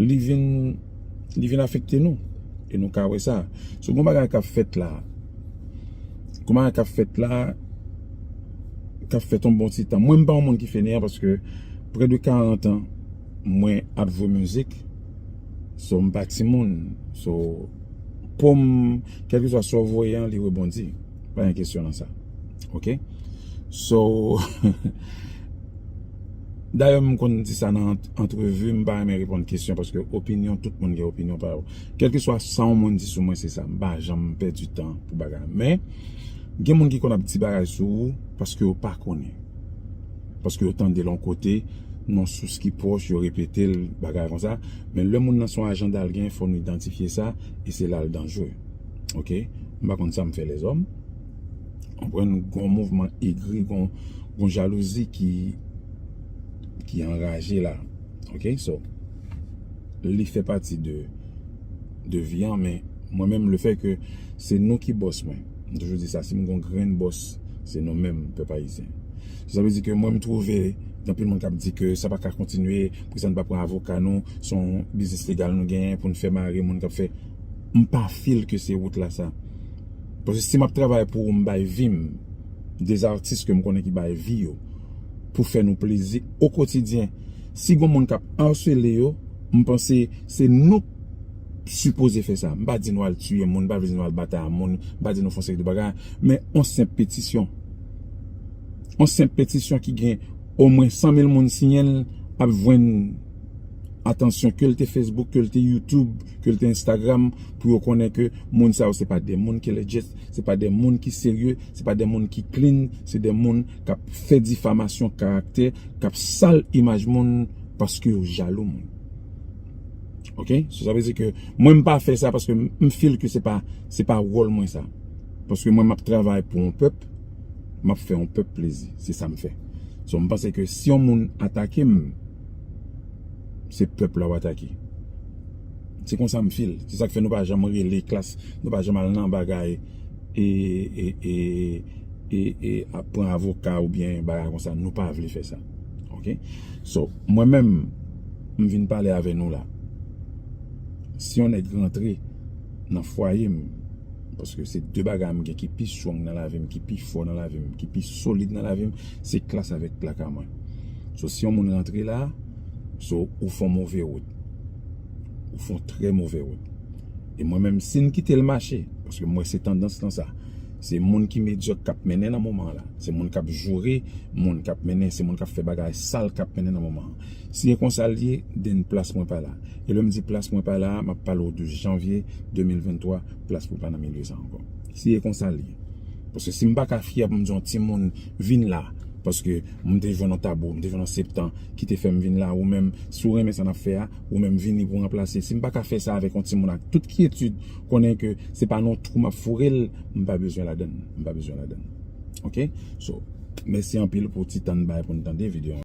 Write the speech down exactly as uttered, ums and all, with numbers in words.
Li vin, li vin afekte nou. E nou ka wè sa. So, gon bagay k ap fèt la. Gon bagay k ap fèt la, k ap fèt yon bon ti tan. Mwen, m pa yon moun ki feneyan paske prè de karant an, mwen ap jwe mizik. So, m pa timoun. So, pou m, kèlkeswa sa w voye an, li rebondi. Pa gen kesyon nan sa. Oke? So, dayè, m konn di sa nan ant-, antrevi, m pa renmen reponn kesyon paske opinyon, tout moun gen opinyon pa yo. Kèlkeswa sa yon moun di sou mwen, se sa. M pa janm pèdi tan pou bagay. Men, gen moun ki konn ap di bagay sou ou paske yo pa konnen. Paske yo tande l yon kote, nan sous ki pwòch, yo repete l, bagay konsa. Men lè moun nan se yon ajanda l gen, fò nou idantifye sa, e se la l danjere. Oke? M pa konn sa m fè lèzòm. Konprann, gon mouvman egri, gon, gon jalouzi ki, ki anraje la. Oke? So, li fè pati de, de vi an, men mwen menm, le fè ke se nou ki bòs mwen. M toujou di sa, si m gon grenn bòs, se nou menm, pèp ayisyen. Sa vle di ke mwen, m twouve, gen anpil moun k ap di ke sa pa ka kontinye, poukisa n pa pran avoka nou, se yon biznis legal nou genyen pou n fè mare moun k ap fè. M pa feel ke se wout la sa. Paske si m ap travay pou ou, m bay vi m, de atis ke m konnen ki bay vi yo, pou fè nou plezi o kotidyen. Si gon moun k ap asele yo, m panse se nou k sipoze fè sa. M pa di nou al tiye moun, m pa vle di nou al batay a moun, m pa di nou fè yon seri de bagay, men yon senp petisyon. Yon senp petisyon ki gen omwen san mil moun siyen l ap jwenn atansyon, ke l te Facebook, ke l te YouTube, ke l te Instagram, pou yo konnen ke moun sa yo se pa de moun ki legit, se pa de moun ki serye, se pa de moun ki clean, se de moun k ap fè difamasyon karaktè, k ap sal imaj moun paske yo jalou moun. Oke? So, sa vle di ke mwen, m pa fè sa paske m, m feel ke se pa, se pa wòl mwen sa. Paske mwen, m ap travay pou yon pèp, m ap fè yon pèp plezi. Se sa m fè. So, m panse ke si yon moun atake m, se pèp la w atake. Se konsa m feel. Se sa k fè nou pa janm rele klas, nou pa janm al nan bagay e, e, e, e, e ap pran avoka oubyen bagay konsa. Nou pa vle fè sa. Oke? So, mwen menm, m vin pale avè nou la. Si yon nèg rantre nan fwaye m, paske se de bagay m gen ki pi strong nan lavi m, ki pi fò nan lavi m, ki pi solid nan lavi m, se klas avèk plaka mwen. So, si yon moun rantre la, so, ou fè yon move wout. Ou fè yon trè move wout. E mwen menm, si n kite l mache, paske m wè se tandans lan sa, se moun ki medyòk k ap mennen nan moman an la. Se moun k ap joure, moun k ap mennen, se moun k ap fè bagay sal k ap mennen nan moman an. Si e konsa l ye, then plas mwen pa la. E lè m di plas mwen pa la, m ap pale w de janvye de mil venntwa, plas mwen pa nan milye sa ankò. Si e konsa l ye. Paske si m pa ka fyè pou m di yon timoun vin la, paske m te jwenn yon tabou, m te jwenn yon septan ki te fè m vin la, ou menm, si w renmen sa n ap fè a, ou menm vini pou ranplase. Si m pa ka fè sa avèk yon timoun ak tout kyetid, konnen ke se pa nan yon twou m ap foure l, m pa bezwen ladann, m pa bezwen ladann. Oke? So, mèsi anpil pou ti tan n bay pou n tande videyo an.